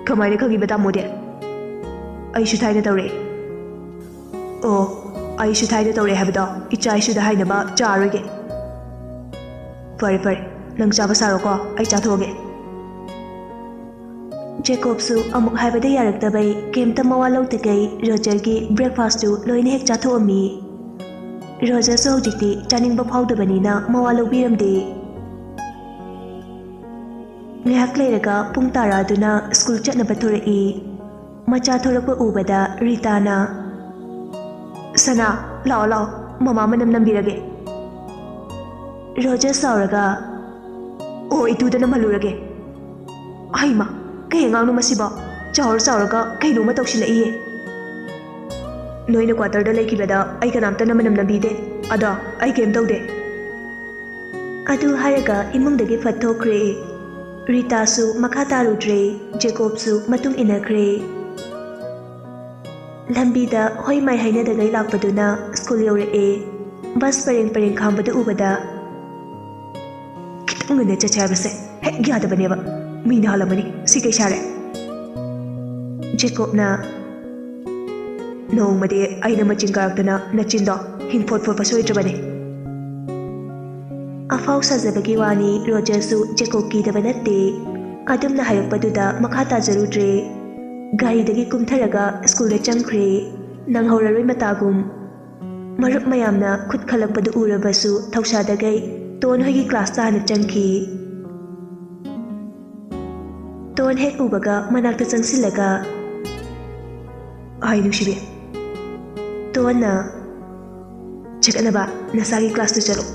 "ꯀꯃꯥꯏꯅ ꯈꯪꯉꯤꯕ ꯇꯥꯃꯣꯗꯤ?" "ꯑꯩꯁꯨ ꯊꯥꯏꯅ ꯇꯧꯔꯛꯑꯦ꯫" "ꯑꯣ, ꯑꯩꯁꯨ ꯊꯥꯏꯅ ꯇꯧꯔꯛꯑꯦ ꯍꯥꯏꯕꯗꯣ ꯏꯆꯥ ꯏꯁꯨꯗ ꯍꯥꯏꯅꯕ ꯆꯥꯔꯣꯏꯒꯦ꯫" "ꯐꯔꯦ ꯐꯔꯦ, ꯅꯪ ꯆꯥꯕ ꯁꯥꯔꯣꯀꯣ, ꯑꯩ ꯆꯥꯊꯣꯛꯑꯒꯦ꯫" ꯖꯦꯀꯣꯕꯁꯨ ꯑꯃꯨꯛ ꯍꯥꯏꯕꯗ ꯌꯥꯔꯛꯇꯕꯩ ꯀꯩꯝꯇ ꯃꯋꯥ ꯂꯧꯗꯈꯩ ꯔꯣꯖꯔꯒꯤ breakfastꯇꯨ ꯂꯣꯏꯅ ꯍꯦꯛ ꯆꯥꯊꯣꯛꯑꯝꯃꯤ꯫ ꯔꯣꯖꯔꯁꯨ ꯍꯧꯖꯤꯛꯇꯤ ꯆꯥꯅꯤꯡꯕ ꯐꯥꯎꯗꯕꯅꯤꯅ ꯃꯋꯥ ꯂꯧꯕꯤꯔꯝꯗꯦ꯫ ꯉꯥꯏꯍꯥꯛ ꯂꯩꯔꯒ ꯄꯨꯡ ꯇꯔꯥꯗꯨꯅ ꯁ꯭ꯀꯨꯜ ꯆꯠꯅꯕ ꯊꯣꯔꯛꯏ꯫ ꯃꯆꯥ ꯊꯣꯔꯛꯄ ꯎꯕꯗ ꯔꯤꯇꯥꯅ, "ꯁꯅꯥ, ꯂꯥꯛꯑꯣ ꯂꯥꯛꯑꯣ, ꯃꯃꯥ ꯃꯅꯝ ꯅꯝꯕꯤꯔꯒꯦ꯫" ꯔꯣꯖꯔ ꯁꯥꯎꯔꯒ, "ꯑꯣ, ꯏꯇꯨꯗ ꯅꯝꯍꯜꯂꯨꯔꯒꯦ꯫" "ꯍꯩꯃꯥ, ꯀꯩ ꯑꯉꯥꯡꯅꯣ ꯃꯁꯤꯕꯣ? ꯆꯥꯎꯔ ꯆꯥꯎꯔꯒ ꯀꯩꯅꯣꯃ ꯇꯧꯁꯤꯜꯂꯛꯏꯌꯦ꯫" "ꯅꯣꯏꯅ quarterꯗ ꯂꯩꯈꯤꯕꯗ ꯑꯩ ꯀꯅꯥꯝꯇꯅ ꯃꯅꯝ ꯅꯝꯕꯤꯗꯦ꯫ ꯑꯗꯣ ꯑꯩ ꯀꯩꯝ ꯇꯧꯗꯦ꯫" ꯑꯗꯨ ꯍꯥꯏꯔꯒ ꯏꯃꯨꯡꯗꯒꯤ ꯐꯠ ꯊꯣꯛꯈ꯭ꯔꯦ꯫ ꯔꯤꯇꯥꯁꯨ ꯃꯈꯥ ꯇꯥꯔꯨꯗ꯭ꯔꯦ, ꯖꯦꯀꯣꯕꯁꯨ ꯃꯇꯨꯡ ꯏꯟꯅꯈ꯭ꯔꯦ꯫ ꯂꯝꯕꯤꯗ ꯍꯣꯏ ꯃꯥꯏ ꯍꯥꯏꯅꯗꯒꯩ ꯂꯥꯛꯄꯗꯨꯅ ꯁ꯭ꯀꯨꯜ ꯌꯧꯔꯛꯑꯦ꯫ ꯕꯁ ꯄꯔꯦꯡ ꯄꯔꯦꯡ ꯈꯥꯝꯕꯗꯨ ꯎꯕꯗ, "ꯈꯤꯇꯪ ꯉꯟꯅ ꯆꯠꯁꯦ ꯍꯥꯏꯕꯁꯦ ꯍꯦꯛ ꯌꯥꯗꯕꯅꯦꯕ꯫ ꯃꯤꯅ ꯍꯜꯂꯝꯃꯅꯤ꯫ ꯁꯤ ꯀꯩ ꯁꯥꯔꯦ?" ꯖꯦꯀꯣꯕꯅ, "ꯅꯣꯡꯃꯗꯤ ꯑꯩꯅ ꯃꯆꯤꯟ ꯀꯥꯔꯛꯇꯅ ꯅꯆꯤꯟꯗꯣ ꯍꯤꯡꯐꯣꯠ ꯐꯣꯠꯄ ꯁꯣꯏꯗ꯭ꯔꯕꯅꯦ꯫" ꯑꯐꯥꯎ ꯁꯥꯖꯕꯒꯤ ꯋꯥꯅꯤ, ꯔꯣꯖꯔꯁꯨ ꯖꯦꯀꯣꯕ ꯀꯤꯗꯕ ꯅꯠꯇꯦ꯫ ꯑꯗꯨꯝꯅ ꯍꯥꯏꯔꯛꯄꯗꯨꯗ ꯃꯈꯥ ꯇꯥꯖꯔꯨꯗ꯭ꯔꯦ꯫ ꯒꯥꯔꯤꯗꯒꯤ ꯀꯨꯝꯊꯔꯒ ꯁ꯭ꯀꯨꯜꯗ ꯆꯪꯈ꯭ꯔꯦ꯫ ꯅꯪꯍꯧꯔꯔꯣꯏ ꯃꯇꯥꯒꯨꯝ꯫ ꯃꯔꯨꯞ ꯃꯌꯥꯝꯅ ꯈꯨꯠ ꯈꯜꯂꯛꯄꯗꯨ ꯎꯔꯕꯁꯨ ꯊꯧꯁꯥꯗꯒꯩ ꯇꯣꯟ ꯍꯣꯏꯒꯤ classꯇ ꯍꯥꯟꯅ ꯆꯪꯈꯤ꯫ ꯇꯣꯟ ꯍꯦꯛ ꯎꯕꯒ ꯃꯅꯥꯛꯇ ꯆꯪꯁꯤꯜꯂꯒ, "ꯍꯥꯏ ꯅꯨꯡꯁꯤꯕꯤ꯫" ꯇꯣꯟꯅ, "ꯆꯠꯅꯕ ꯅꯁꯥꯒꯤ classꯇ ꯆꯠꯂꯣ꯫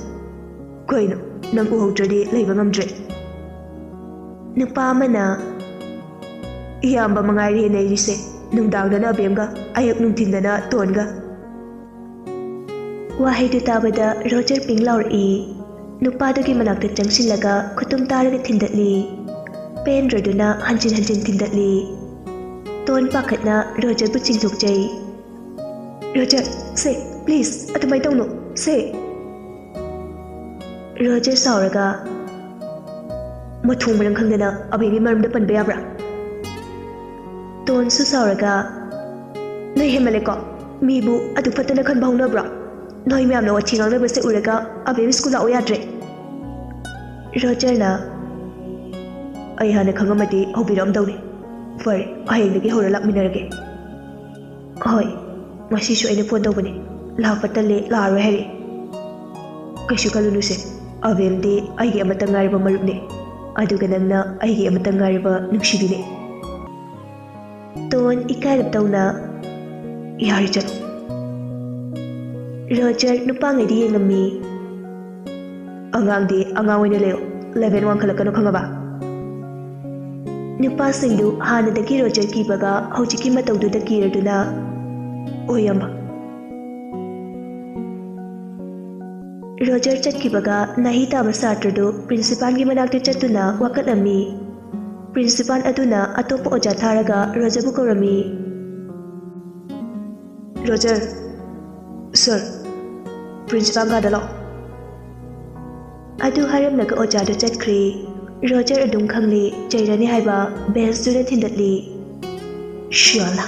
ꯀꯩꯅꯣ, ꯅꯪ ꯎꯍꯧꯗ꯭ꯔꯗꯤ ꯂꯩꯕ ꯉꯝꯗ꯭ꯔꯦ꯫" ꯅꯨꯄꯥ ꯑꯃꯅ, "ꯏꯌꯥꯝꯕ ꯃꯉꯥꯏꯔꯦ ꯂꯩꯔꯤꯁꯦ, ꯅꯨꯡꯗꯥꯡꯗꯅ ꯑꯕꯦꯝꯒ, ꯑꯌꯨꯛ ꯅꯨꯡꯊꯤꯟꯗꯅ ꯇꯣꯟꯒ꯫" ꯋꯥꯍꯩꯗꯨ ꯇꯥꯕꯗ ꯔꯣꯖꯔ ꯄꯤꯡ ꯂꯥꯎꯔꯛꯏ꯫ ꯅꯨꯄꯥꯗꯨꯒꯤ ꯃꯅꯥꯛꯇ ꯆꯪꯁꯤꯜꯂꯒ ꯈꯨꯇꯨꯝ ꯇꯥꯔꯒ ꯊꯤꯟꯗꯠꯂꯤ꯫ ꯄꯦꯟꯗ꯭ꯔꯗꯨꯅ ꯍꯟꯖꯤꯟ ꯍꯟꯖꯤꯟ ꯊꯤꯟꯗꯠꯂꯤ꯫ ꯇꯣꯟ ꯄꯥꯈꯠꯅ ꯔꯣꯖꯔꯕꯨ ꯆꯤꯡꯊꯣꯛꯆꯩ꯫ "ꯔꯣꯖꯔ, ꯁꯦ, please, ꯑꯗꯨꯃꯥꯏ ꯇꯧꯅꯨ, ꯁꯦ꯫" ꯔꯣꯖꯔ ꯁꯥꯎꯔꯒ, "ꯃꯊꯣꯡ ꯃꯔꯝ ꯈꯪꯗꯅ ꯑꯕꯦꯝꯒꯤ ꯃꯔꯝꯗ ꯄꯟꯕ ꯌꯥꯕ꯭ꯔꯥ?" ꯇꯣꯟꯁꯨ ꯁꯥꯎꯔꯒ, "ꯅꯣꯏ ꯍꯦꯟꯃꯜꯂꯦꯀꯣ꯫ ꯃꯤꯕꯨ ꯑꯗꯨ ꯐꯠꯇꯅ ꯈꯟꯕ ꯍꯧꯅꯕ꯭ꯔꯣ? ꯅꯣꯏ ꯃꯌꯥꯝꯅ ꯋꯥꯊꯤ ꯉꯥꯡꯅꯕꯁꯦ ꯎꯔꯒ ꯑꯕꯦꯝ ꯁ꯭ꯀꯨꯜ ꯂꯥꯛꯑꯣ ꯌꯥꯗ꯭ꯔꯦ꯫" ꯔꯣꯖꯔꯅ, "ꯑꯩ ꯍꯥꯟꯅ ꯈꯪꯉꯝꯃꯗꯤ ꯍꯧꯕꯤꯔꯛꯑꯝꯗꯧꯅꯤ꯫ ꯐꯔꯦ, ꯍꯌꯦꯡꯗꯒꯤ ꯍꯧꯔ ꯂꯥꯛꯃꯤꯟꯅꯔꯒꯦ꯫ ꯍꯣꯏ, ꯉꯁꯤꯁꯨ ꯑꯩꯅ ꯐꯣꯟ ꯇꯧꯕꯅꯦ, ꯂꯥꯛꯄ ꯇꯜꯂꯦ, ꯂꯥꯛꯑꯔꯣꯏ ꯍꯥꯏꯔꯛꯑꯦ꯫ ꯀꯩꯁꯨ ꯈꯜꯂꯨꯅꯨꯁꯦ, ꯑꯕꯦꯝꯗꯤ ꯑꯩꯒꯤ ꯑꯃꯠꯇ ꯉꯥꯏꯔꯕ ꯃꯔꯨꯞꯅꯦ, ꯑꯗꯨꯒ ꯅꯪꯅ ꯑꯩꯒꯤ ꯑꯃꯠꯇ ꯉꯥꯏꯔꯕ ꯅꯨꯡꯁꯤꯕꯤꯅꯦ꯫ ꯇꯣꯟ ꯏꯀꯥꯏꯔꯞ ꯇꯧꯅ, "ꯌꯥꯔꯦ, ꯆꯠꯂꯣ꯫" ꯔꯣꯖꯔ ꯅꯨꯄꯥꯉꯩꯗ ꯌꯦꯡꯂꯝꯃꯤ꯫ "ꯑꯉꯥꯡꯗꯤ ꯑꯉꯥꯡ ꯑꯣꯏꯅ ꯂꯩꯌꯣ, ꯂꯦꯚꯦꯜ ꯋꯥꯡꯈꯠꯂꯛꯀꯅꯨ, ꯈꯪꯉꯕ?" ꯅꯨꯄꯥꯁꯤꯡꯗꯨ ꯍꯥꯟꯅꯗꯒꯤ ꯔꯣꯖꯔ ꯀꯤꯕꯒ ꯍꯧꯖꯤꯛꯀꯤ ꯃꯇꯧꯗꯨꯗ ꯀꯤꯔꯗꯨꯅ, "ꯑꯣꯏ, ꯏꯌꯥꯝꯕ꯫" ꯔꯣꯖꯔ ꯆꯠꯈꯤꯕꯒ ꯅꯥꯍꯤ ꯇꯥꯕ ꯁꯥꯇ꯭ꯔꯗꯨ ꯄ꯭ꯔꯤꯟꯁꯤꯄꯥꯜꯒꯤ ꯃꯅꯥꯛꯇ ꯆꯠꯇꯨꯅ ꯋꯥꯀꯠꯂꯝꯃꯤ꯫ ꯄ꯭ꯔꯤꯟꯁꯤꯄꯥꯜ ꯑꯗꯨꯅ ꯑꯇꯣꯞꯄ ꯑꯣꯖꯥ ꯊꯥꯔꯒ ꯔꯣꯖꯔꯕꯨ ꯀꯧꯔꯝꯃꯤ꯫ "ꯔꯣꯖꯔ, ꯁꯔ, ꯄ꯭ꯔꯤꯟꯁꯤꯄꯥꯜ ꯀꯥꯗ ꯂꯥꯛꯑꯣ꯫" ꯑꯗꯨ ꯍꯥꯏꯔꯝꯂꯒ ꯑꯣꯖꯥꯗꯨ ꯆꯠꯈ꯭ꯔꯦ꯫ ꯔꯣꯖꯔ ꯑꯗꯨꯝ ꯈꯪꯂꯦ, ꯆꯩꯔꯅꯤ ꯍꯥꯏꯕ, ꯕꯦꯟꯁꯇꯨꯗ ꯊꯤꯟꯗꯠꯂꯤ꯫ "ꯁꯤꯌꯥꯜꯂꯥ,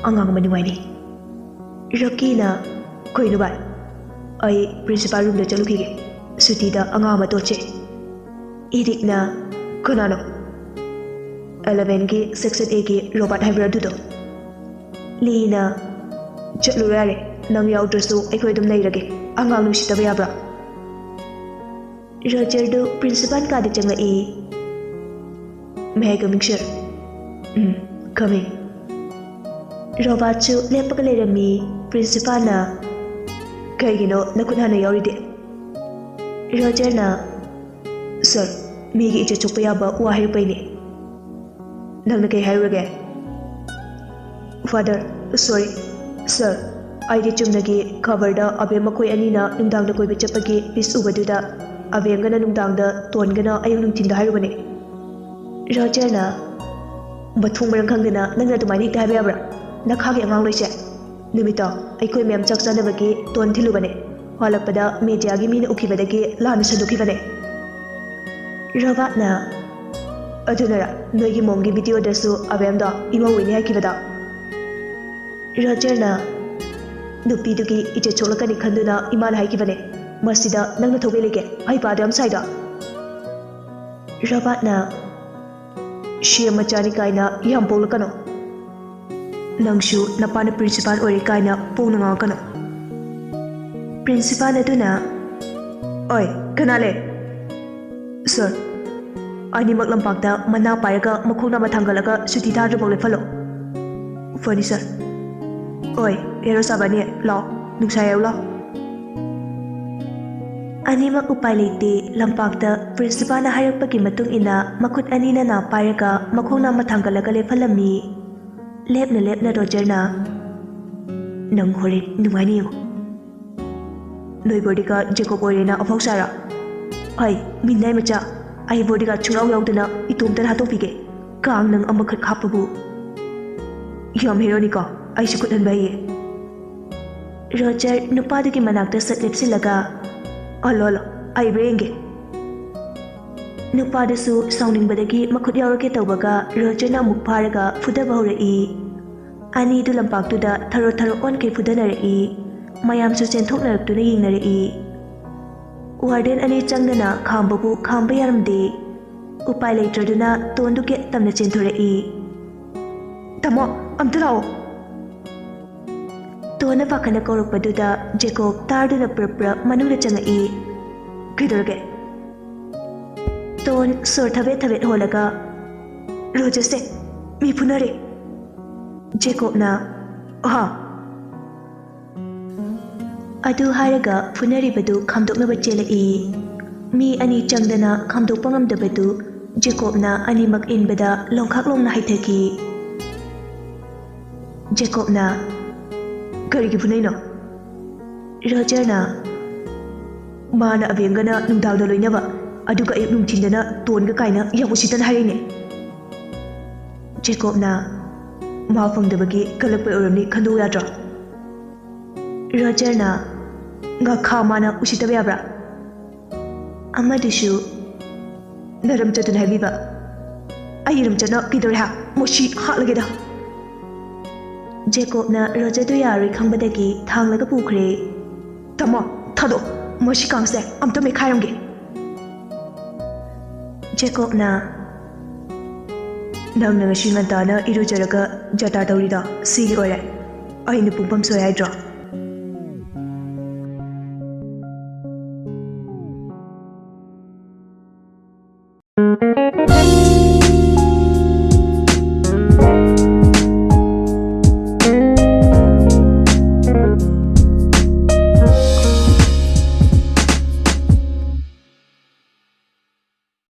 ꯑꯉꯥꯡ ꯑꯃ ꯅꯨꯡꯉꯥꯏꯅꯤ꯫" ꯔꯣꯀꯤꯅ, "ꯀꯩꯅꯣ ꯚꯥꯏ?" "ꯑꯩ ꯄ꯭ꯔꯤꯟꯁꯤꯄꯥꯜ ꯔꯨꯝꯗ ꯆꯠꯂꯨꯈꯤꯒꯦ, ꯁꯨꯇꯤꯗ ꯑꯉꯥꯡ ꯑꯃ ꯇꯣꯠꯁꯦ꯫" ꯏꯔꯤꯛꯅ, "ꯀꯅꯥꯅꯣ?" "ꯑꯦꯂꯚꯦꯟꯒꯤ ꯁꯦꯛꯁꯟ ꯑꯦꯒꯤ ꯔꯣꯕꯥꯔꯠ ꯍꯥꯏꯕ꯭ꯔꯥ ꯑꯗꯨꯗꯣ꯫" ꯂꯤꯅ, "ꯆꯠꯂꯨꯔꯣ ꯌꯥꯔꯦ, ꯅꯪ ꯌꯥꯎꯗ꯭ꯔꯁꯨ ꯑꯩꯈꯣꯏ ꯑꯗꯨꯝ ꯂꯩꯔꯒꯦ, ꯑꯉꯥꯡ ꯅꯨꯡꯁꯤꯠꯇꯕ ꯌꯥꯕ꯭ꯔꯥ?" ꯔꯣꯖꯔꯗꯨ ꯄ꯭ꯔꯤꯟꯁꯤꯄꯥꯜ ꯀꯥꯗ ꯆꯪꯂꯛꯏ꯫ "May I come in, sir?" "Um, come in." ꯔꯣꯕꯥꯔꯠꯁꯨ ꯂꯦꯞꯄꯒ ꯂꯩꯔꯝꯃꯤ꯫ ꯄ꯭ꯔꯤꯟꯁꯤꯄꯥꯜꯅ, "ꯀꯩꯒꯤꯅꯣ ꯅꯈꯨꯠ ꯍꯥꯟꯅ ꯌꯥꯎꯔꯤꯗꯤ?" ꯔꯣꯖꯔꯅ, "ꯁꯔ, ꯃꯤꯒꯤ ꯏꯖꯠ ꯁꯣꯛꯄ ꯌꯥꯕ ꯋꯥ ꯍꯥꯏꯔꯛꯄꯩꯅꯦ꯫" "ꯅꯪꯅ ꯀꯩ ꯍꯥꯏꯔꯨꯔꯒꯦ?" "ꯐꯥꯗꯔ, ꯁꯣꯔꯤ, ꯁꯔ, ꯑꯩꯗꯤ ꯆꯨꯝꯅꯒꯤ ꯈꯕꯔꯗ ꯑꯕꯦꯝ ꯃꯈꯣꯏ ꯑꯅꯤꯅ ꯅꯨꯡꯗꯥꯡꯗ ꯀꯣꯏꯕ ꯆꯠꯄꯒꯤ ꯄꯤꯁ ꯎꯕꯗꯨꯗ ꯑꯕꯦꯝꯒꯅ ꯅꯨꯡꯗꯥꯡꯗ ꯇꯣꯟꯒꯅ ꯑꯌꯨꯛ ꯅꯨꯡꯊꯤꯟꯗ ꯍꯥꯏꯔꯨꯕꯅꯦ꯫" ꯔꯣꯖꯔꯅ, "ꯃꯊꯣꯡ ꯃꯔꯝ ꯈꯪꯗꯅ ꯅꯪꯅ ꯑꯗꯨꯃꯥꯏꯅ ꯍꯦꯛꯇ ꯍꯥꯏꯕ ꯌꯥꯕ꯭ꯔꯥ? ꯅꯈꯥꯒꯤ ꯑꯉꯥꯡ ꯂꯣꯏꯁꯦ꯫ ꯅꯨꯃꯤꯠꯇꯣ ꯑꯩꯈꯣꯏ ꯃꯌꯥꯝ ꯆꯥꯛ ꯆꯥꯅꯕꯒꯤ ꯇꯣꯟ ꯊꯤꯜꯂꯨꯕꯅꯦ꯫ ꯍꯜꯂꯛꯄꯗ ꯃꯦꯗꯤꯌꯥꯒꯤ ꯃꯤꯅ ꯎꯈꯤꯕꯗꯒꯤ ꯂꯥꯟꯅ ꯁꯟꯗꯣꯛꯈꯤꯕꯅꯦ꯫" ꯔꯣꯕꯥꯔꯠꯅ, "ꯑꯗꯨꯅꯔ ꯅꯣꯏꯒꯤ ꯃꯣꯝꯒꯤ ꯚꯤꯗꯤꯑꯣꯗꯁꯨ ꯑꯕꯦꯝꯗꯣ ꯏꯃꯧ ꯑꯣꯏꯅꯤ ꯍꯥꯏꯈꯤꯕꯗꯣ?" ꯔꯣꯖꯔꯅ, "ꯅꯨꯄꯤꯗꯨꯒꯤ ꯏꯖꯠ ꯁꯣꯛꯂꯛꯀꯅꯤ ꯈꯟꯗꯨꯅ ꯏꯃꯥꯅ ꯍꯥꯏꯈꯤꯕꯅꯦ꯫ ꯃꯁꯤꯗ ꯅꯪꯅ ꯊꯧꯒꯩ ꯂꯩꯒꯦ, ꯍꯩꯄꯥꯗꯣ ꯌꯥꯝ ꯁꯥꯏꯗꯣ꯫" ꯔꯣꯕꯥꯔꯠꯅ, ꯁꯤ ꯑꯦꯝ ꯃꯆꯥꯅꯤ ꯀꯥꯏꯅ ꯌꯥꯝ ꯄꯣꯡꯂꯛꯀꯅꯨ꯫ ꯅꯪꯁꯨ ꯅꯄꯥꯅ ꯄ꯭ꯔꯤꯟꯁꯤꯄꯥꯜ ꯑꯣꯏꯔꯦ ꯀꯥꯏꯅ ꯄꯣꯡꯅ ꯉꯥꯡꯉꯛꯀꯅꯨ꯫ ꯄ꯭ꯔꯤꯟꯁꯤꯄꯥꯜ ꯑꯗꯨꯅ, "ꯑꯣꯏ, ꯀꯅꯥ ꯂꯩ?" "ꯁꯥꯔ, ꯑꯅꯤꯃꯛ ꯂꯝꯄꯥꯛꯇ ꯃꯅꯥ ꯄꯥꯏꯔꯒ ꯃꯈꯣꯡ ꯅꯥꯝꯃ ꯊꯥꯡꯒꯠꯂꯒ ꯁꯨꯇꯤ ꯊꯥꯗ꯭ꯔꯤꯐꯥꯎ ꯂꯦꯞꯍꯜꯂꯣ꯫" "ꯐꯅꯤ ꯁꯥꯔ꯫" "ꯑꯣꯏ, ꯍꯦꯔꯣ ꯁꯥꯕꯅꯤ, ꯂꯥꯛꯑꯣ, ꯅꯨꯡꯁꯥ ꯌꯥꯏꯔꯨ ꯂꯥꯛꯑꯣ꯫" ꯑꯅꯤꯃꯛ ꯎꯄꯥꯏ ꯂꯩꯇꯦ꯫ ꯂꯝꯄꯥꯛꯇ ꯄ꯭ꯔꯤꯟꯁꯤꯄꯥꯜꯅ ꯍꯥꯏꯔꯛꯄꯒꯤ ꯃꯇꯨꯡ ꯏꯟꯅ ꯃꯈꯨꯠ ꯑꯅꯤꯅ ꯅꯥ ꯄꯥꯏꯔꯒ ꯃꯈꯣꯡ ꯅꯥꯝꯃ ꯊꯥꯡꯒꯠꯂꯒ ꯂꯦꯞꯍꯜꯂꯝꯃꯤ꯫ ꯂꯦꯞꯅ ꯂꯦꯞꯅ ꯔꯣꯖꯔꯅ, "ꯅꯪ ꯍꯣꯔꯦꯟ ꯅꯨꯡꯉꯥꯏꯅꯤ ꯌꯦꯡꯉꯨ꯫" "ꯅꯣꯏ ꯕꯣꯔꯗꯤꯒꯥꯔꯗ ꯖꯦꯀꯣꯕ ꯑꯣꯏꯔꯦꯅ ꯑꯐꯥꯎ ꯁꯥꯔ? ꯍꯩ, ꯃꯤꯅꯥꯏ ꯃꯆꯥ, ꯑꯩ ꯕꯣꯔꯗꯤꯒꯥꯔꯗ ꯁꯨꯡꯌꯥꯎ ꯌꯥꯎꯗꯅ ꯏꯇꯣꯝꯇꯅ ꯍꯥꯠꯇꯣꯛꯄꯤꯒꯦ꯫ ꯀꯥꯡ ꯅꯪ ꯑꯃꯈꯛ ꯍꯥꯞꯄꯕꯨ꯫" "ꯌꯥꯝ ꯍꯦꯔꯣꯅꯤꯀꯣ, ꯑꯩꯁꯨ ꯈꯨꯠ ꯍꯟꯕ ꯍꯩꯌꯦ꯫" ꯔꯣꯖꯔ ꯅꯨꯄꯥꯗꯨꯒꯤ ꯃꯅꯥꯛꯇ ꯁꯠ ꯂꯦꯞꯁꯤꯜꯂꯒ, "ꯍꯜꯂꯣ, ꯍꯜꯂꯣ, ꯍꯩꯕ꯭ꯔꯥ ꯌꯦꯡꯒꯦ꯫" ꯅꯨꯄꯥꯗꯨꯁꯨ ꯁꯥꯎꯅꯤꯡꯕꯗꯒꯤ ꯃꯈꯨꯠ ꯌꯥꯎꯔꯛꯀꯦ ꯇꯧꯕꯒ ꯔꯣꯖꯔꯅ ꯑꯃꯨꯛ ꯐꯥꯔꯒ ꯐꯨꯗꯕ ꯍꯧꯔꯛꯏ꯫ ꯑꯅꯤꯗꯨ ꯂꯝꯄꯥꯛꯇꯨꯗ ꯊꯔꯣ ꯊꯔꯣ ꯑꯣꯟꯈꯩ ꯐꯨꯗꯅꯔꯛꯏ꯫ ꯃꯌꯥꯝꯁꯨ ꯆꯦꯟꯊꯣꯛꯅꯔꯛꯇꯨꯅ ꯌꯦꯡꯅꯔꯛꯏ꯫ ꯋꯥꯔꯗꯦꯟ ꯑꯅꯤ ꯆꯪꯗꯅ ꯈꯥꯝꯕꯕꯨ ꯈꯥꯝꯕ ꯌꯥꯔꯝꯗꯦ꯫ ꯎꯄꯥꯏ ꯂꯩꯇ꯭ꯔꯗꯨꯅ ꯇꯣꯟꯗꯨ ꯒꯦꯠ ꯇꯝꯅ ꯆꯦꯟꯊꯣꯔꯛꯏ꯫ "ꯇꯥꯃꯣ, ꯑꯝꯇ ꯂꯥꯛꯑꯣ꯫" ꯇꯣꯟꯅ ꯄꯥꯈꯠꯅ ꯀꯧꯔꯛꯄꯗꯨꯗ ꯖꯦꯀꯣꯕ ꯇꯥꯔꯗꯨꯅ ꯄ꯭ꯔꯞ ꯄ꯭ꯔꯞ ꯃꯅꯨꯡꯗ ꯆꯪꯉꯛꯏ꯫ "ꯀꯩꯗꯧꯔꯒꯦ?" ꯇꯣꯟ ꯁꯣꯔ ꯊꯕꯦꯠ ꯊꯕꯦꯠ ꯍꯣꯜꯂꯒ, "ꯔꯣꯖꯔꯁꯦ ꯃꯤ ꯐꯨꯅꯔꯦ꯫" ꯖꯦꯀꯣꯕꯅ, "ꯑꯍꯥ?" ꯑꯗꯨ ꯍꯥꯏꯔꯒ ꯐꯨꯅꯔꯤꯕꯗꯨ ꯈꯥꯝꯗꯣꯛꯅꯕ ꯆꯦꯜꯂꯛꯏ꯫ ꯃꯤ ꯑꯅꯤ ꯆꯪꯗꯅ ꯈꯥꯝꯗꯣꯛꯄ ꯉꯝꯗꯕꯗꯨ ꯖꯦꯀꯣꯕꯅ ꯑꯅꯤꯃꯛ ꯏꯟꯕꯗ ꯂꯣꯡꯈꯥꯛ ꯂꯣꯡꯅ ꯍꯥꯏꯊꯈꯤ꯫ ꯖꯦꯀꯣꯕꯅ, "ꯀꯔꯤꯒꯤ ꯐꯨꯅꯩꯅꯣ?" ꯔꯣꯖꯔꯅ, "ꯃꯥꯅ ꯑꯕꯦꯡꯒꯅ ꯅꯨꯡꯗꯥꯡꯗ ꯂꯣꯏꯅꯕ, ꯑꯗꯨꯒ ꯑꯌꯨꯛ ꯅꯨꯡꯊꯤꯟꯗꯅ ꯇꯣꯟꯒ ꯀꯥꯏꯅ ꯌꯥꯝ ꯎꯁꯤꯠꯇꯅ ꯍꯥꯏꯔꯛꯏꯅꯦ꯫" ꯖꯦꯀꯣꯕꯅ, "ꯃꯥ ꯐꯪꯗꯕꯒꯤ ꯀꯜꯂꯛꯄꯩ ꯑꯣꯏꯔꯝꯅꯤ, ꯈꯟꯗꯣꯛꯎ ꯌꯥꯗ꯭ꯔꯣ?" ꯔꯣꯖꯔꯅ, "ꯉꯥꯈꯥ, ꯃꯥꯅ ꯎꯁꯤꯠꯇꯕ ꯌꯥꯕ꯭ꯔꯥ?" ꯑꯃꯗꯨꯁꯨ, "ꯅꯔꯝꯆꯠꯇꯨꯅ ꯍꯥꯏꯕꯤꯕ꯫ ꯑꯩ ꯏꯔꯝꯆꯠꯅ ꯀꯩꯗꯧꯔꯦ ꯍꯥ? ꯃꯣꯁꯤ ꯍꯥꯠꯂꯒꯦꯗ꯫" ꯖꯦꯀꯣꯕꯅ ꯔꯣꯖꯔꯗꯨ ꯌꯥꯔꯣꯏ ꯈꯪꯕꯗꯒꯤ ꯊꯥꯡꯂꯒ ꯄꯨꯈ꯭ꯔꯦ꯫ "ꯇꯥꯃꯣ, ꯊꯥꯗꯣꯛ, ꯃꯣꯁꯤ ꯀꯥꯡꯁꯦ ꯑꯝꯇ ꯃꯦꯠꯈꯥꯏꯔꯝꯒꯦ꯫" ꯖꯦꯀꯣꯕꯅ, ꯅꯪꯅ ꯉꯁꯤ ꯉꯟꯇꯥꯅ ꯏꯔꯨꯖꯔꯒ ꯖꯇꯥ ꯇꯧꯔꯤꯗꯣ ꯁꯤꯒꯤ ꯑꯣꯏꯔꯦ꯫ ꯑꯩꯅ ꯄꯨꯡꯐꯝ ꯁꯣꯏ ꯍꯥꯏꯗ꯭ꯔꯣ?